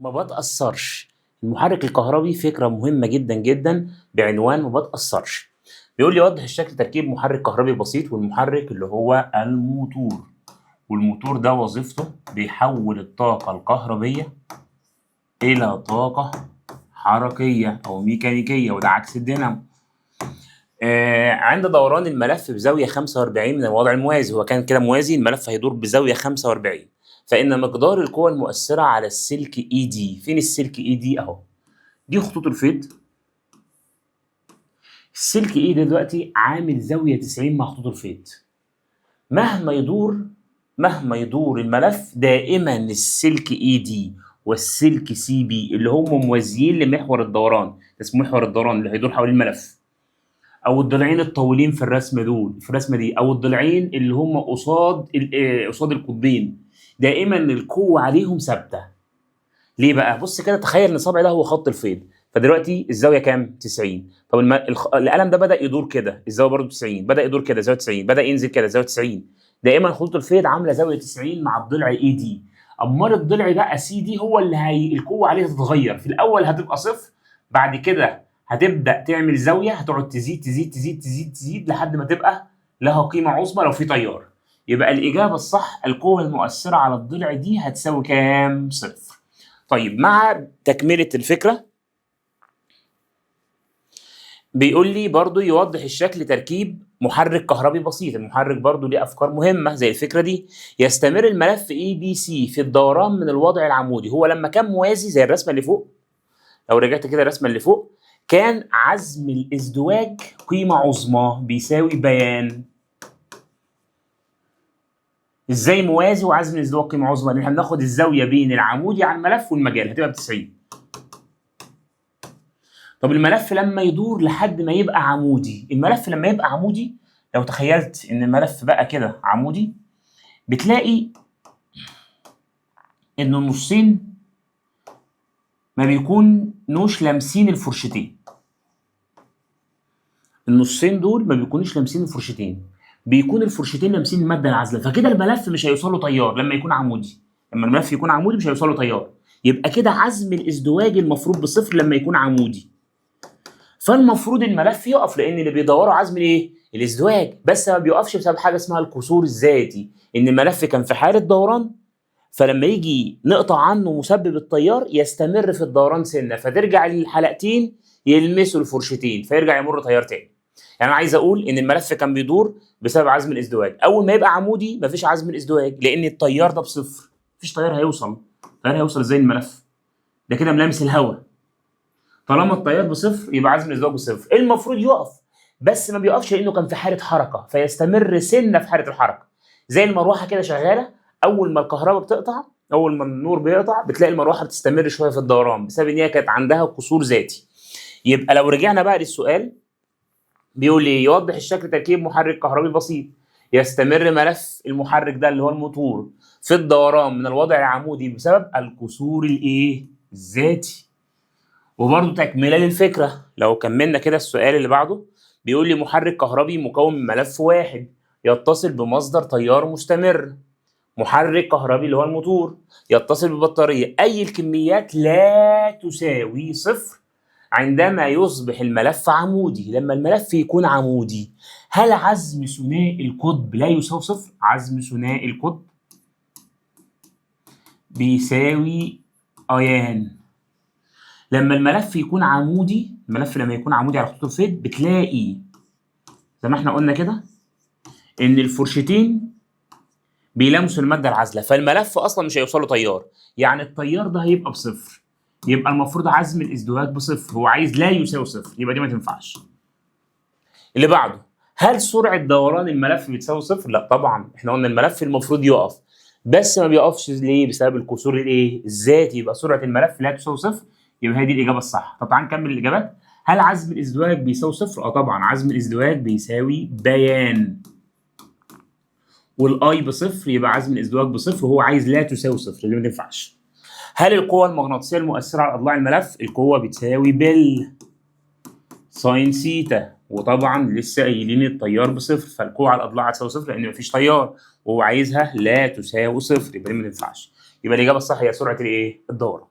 ما بتأثرش. المحرك الكهربي فكرة مهمة جدا جدا بعنوان ما بتأثرش. بيقول لي وضح الشكل تركيب محرك كهربي بسيط، والمحرك اللي هو الموتور، والموتور ده وظيفته بيحول الطاقة الكهربية إلى طاقة حركية أو ميكانيكية، وده عكس الدينامو. عند دوران الملف بزاوية 45 من الوضع الموازي، هو كان كده موازي، الملف هيدور بزاوية 45، فإن مقدار القوة المؤثرة على السلك AD، فين السلك AD؟ أهو، دي خطوط الفيض. السلك AD دلوقتي عامل زاوية 90 مع خطوط الفيض. مهما يدور الملف دائما السلك AD والسلك CB اللي هم موازيين لمحور الدوران، ده اسمه محور الدوران اللي هيدور حوالين الملف، او الضلعين الطويلين في الرسمة دول، في الرسمة دي، او الضلعين اللي هم قصاد القطبين، دائما القوة عليهم ثابته. ليه بقى؟ بص كده، تخيل ان صبعي ده هو خط الفيض، فدلوقتي الزاوية كام؟ 90. طب القلم ده بدا يدور كده، الزاوية برضه 90، بدا يدور كده زاوية 90، بدا ينزل كده زاوية 90. دائما خطوط الفيض عامله زاوية 90 مع الضلع AD. امال الضلع بقى سي دي هو اللي هي القوة عليه تتغير، في الاول هتبقى صفر، بعد كده هتبدا تعمل زاويه، هتقعد تزيد تزيد تزيد تزيد تزيد لحد ما تبقى لها قيمة عظمى لو في تيار. يبقى الاجابة الصح القوة المؤثرة على الضلع دي هتساوي كام؟ صفر. طيب، مع تكمله الفكرة بيقول لي برضو يوضح الشكل تركيب محرك كهربي بسيط. المحرك برضو ليه افكار مهمة زي الفكرة دي. يستمر الملف ABC في الدوران من الوضع العمودي. هو لما كان موازي زي الرسمة اللي فوق، لو رجعت كده الرسمة اللي فوق، كان عزم الازدواج قيمة عظمى بيساوي بيان. ازاي موازي وعزم الازدواج قيمة عظمى؟ لان احنا بناخد الزاوية بين العمودي على الملف والمجال هتبقى ب 90. طب الملف لما يدور لحد ما يبقى عمودي، الملف لما يبقى عمودي، لو تخيلت ان الملف بقى كده عمودي، بتلاقي ان النصين ما بيكونوش لامسين الفرشتين. النصين دول ما بيكونوش لامسين الفرشتين، بيكون الفرشتين لامسين المادة العازله، فكده الملف مش هيوصل له تيار لما يكون عمودي. لما الملف يكون عمودي مش هيوصل له تيار، يبقى كده عزم الازدواج المفروض بصفر لما يكون عمودي. فالمفروض الملف يقف، لان اللي بيدوروا عزم الايه؟ الازدواج. بس ما بيقفش بسبب حاجة اسمها القصور الذاتي، ان الملف كان في حاله دوران، فلما يجي نقطع عنه مسبب التيار يستمر في الدوران سنه، فترجع الحلقتين يلمسوا الفرشتين، فيرجع يمر تيار تاني. يعني انا عايز اقول ان الملف كان بيدور بسبب عزم الازدواج، اول ما يبقى عمودي مفيش عزم الازدواج لان التيار ده بصفر، مفيش تيار هيوصل. التيار هيوصل ازاي الملف ده كده ملامس الهواء؟ طالما التيار بصفر يبقى عزم الازدواج بصفر، المفروض يقف، بس ما بيقفش لانه كان في حاله حركه، فيستمر سنة في حاله الحركه. زي المروحة كده شغاله، اول ما الكهرباء بتقطع، اول ما النور بيقطع، بتلاقي المروحة بتستمر شوية في الدوران بسبب ان هي كانت عندها قصور ذاتي. يبقى لو رجعنا بقى للسؤال، بيقول لي يوضح الشكل تركيب محرك كهربي بسيط، يستمر ملف المحرك ده اللي هو الموتور في الدوران من الوضع العمودي بسبب القصور الايه؟ الذاتي. وبرضه تكمله للفكره، لو كملنا كده السؤال اللي بعده بيقول لي محرك كهربي مكون من ملف واحد يتصل بمصدر تيار مستمر. محرك كهربي اللي هو الموتور يتصل ببطارية، أي الكميات لا تساوي صفر عندما يصبح الملف عمودي؟ لما الملف يكون عمودي، هل عزم ثنائي القطب لا يساوي صفر؟ عزم ثنائي القطب بيساوي ايان. لما الملف يكون عمودي، الملف لما يكون عمودي على خطوط الفيض، بتلاقي زي ما احنا قلنا كده ان الفرشتين بيلامسوا المادة العازله، فالملف اصلا مش هيوصل له تيار، يعني التيار ده هيبقى بصفر، يبقى المفروض عزم الازدواج بصفر. هو عايز لا يساوي صفر، يبقى دي ما تنفعش. اللي بعده، هل سرعة دوران الملف بتساوي صفر؟ لا طبعا، احنا قلنا الملف المفروض يقف، بس ما بيقفش. ليه؟ بسبب القصور الايه؟ الذاتي. يبقى سرعة الملف لا تساوي صفر، يبقى هي دي الاجابة الصح. طب تعال نكمل الاجابات. هل عزم الازدواج بيساوي صفر؟ اه طبعا، عزم الازدواج بيساوي بيان، وال I بصفر، يبقى عزم الازدواج بصفر، وهو عايز لا تساوي صفر، اللي ما تنفعش. هل القوة المغناطيسية المؤثرة على أضلاع الملف؟ القوة بتساوي BIL sine theta، وطبعا لسه قايلين التيار بصفر، فالقوة على الأضلاع هتساوي صفر لأن مفيش تيار، وهو عايزها لا تساوي صفر، يبقى دي ما تنفعش. يبقى الإجابة الصح هي سرعة الإيه؟ الدوران.